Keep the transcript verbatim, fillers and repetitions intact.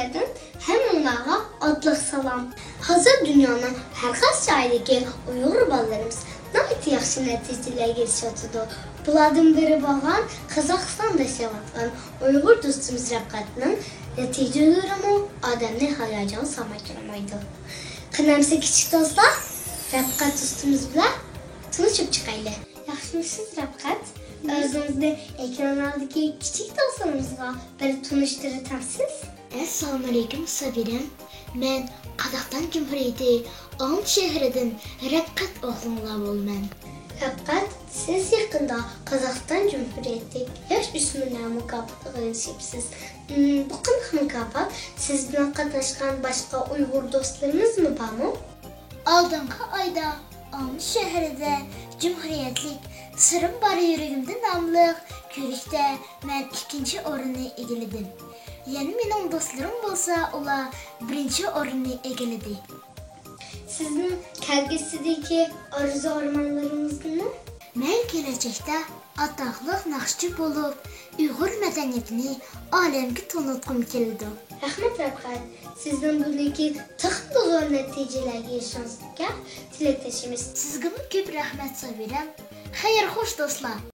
ھەممىڭلارغا ئوتلۇق سالام. ھازىر دۇنيانىڭ ھەر قايسى جايىدىكى ئۇيغۇر بالىلىرىمىز ناھايىتى ياخشى نەتىجىلەرگە ئېرىشىۋاتىدۇ. بۇلاردىن بىرى بولغان قازاقىستاندا ياشاۋاتقان ئۇيغۇر دوستىمىز رەپقەتنىڭ نەتىجىلىرىمۇ ئادەمنى ھاياجانغا سالماي تۇرمايدۇ. قېنى ئەمسە كىچىك دوستلار، رەپقەت دوستىمىز بىلەن تونۇشۇپ چىقايلى. ياخشىمۇسىز رەپقەت؟ ئۆزىڭىزنى ئېكران ئالدىدىكى كىچىك دوستلىرىمىزغا بىر تونۇشتۇرۇۋېتەمسىز؟ ئەسسالامۇئەلەيكۇم سابىرەم. مەن قازاقىستان جۇمھۇرىيىتى ئالمۇتا شەھىرىدىن رەپقەت ئوغلۇڭلار بولىمەن. رەپقەت، سىز يېقىندا قازاقىستان جۇمھۇرىيىتى ياش ئۆسمۈرلەر مۇكاپاتىغا ئېرىشىپسىز. ئىم، بۇ قانداق مۇكاپات؟ سىز بىلەن قاتناشقان باشقا ئۇيغۇر دوستلىرىمىزمۇ بارمۇ؟ ئالدىنقى ئايدا ئالمۇتا شەھىرىدە جۇمھۇرىيەتلىك سىرىم بار يۈرىكىمدە ناملىق كۆرۈشتە مەن ئىككىنچى ئورۇننى ئىگىلىدىم. يەنە مېنىڭ دوستلىرىم بولسا، ئۇلار بىرىنچى ئورۇننى ئىگىلىدى. سىزنىڭ كەلگۈسىدىكى ئارزۇ-ئارمانلىرىڭىز نېمە؟ مەن كېلەچەكتە ئاتاقلىق ناخشىچى بولۇپ، ئۇيغۇر مەدەنىيىتىنى ئالەمگە تونۇتقۇم كېلىدۇ. رەھمەت، رەپقەت. سىزنىڭ بۇندىن كېيىن تېخىمۇ زور نەتىجىلەرگە ئېرىشىشىڭىزگە تىلەكداشمىز. سىزگىمۇ كۆپ رەھمەت، سابىرەم. خەير خوش، دوستلار.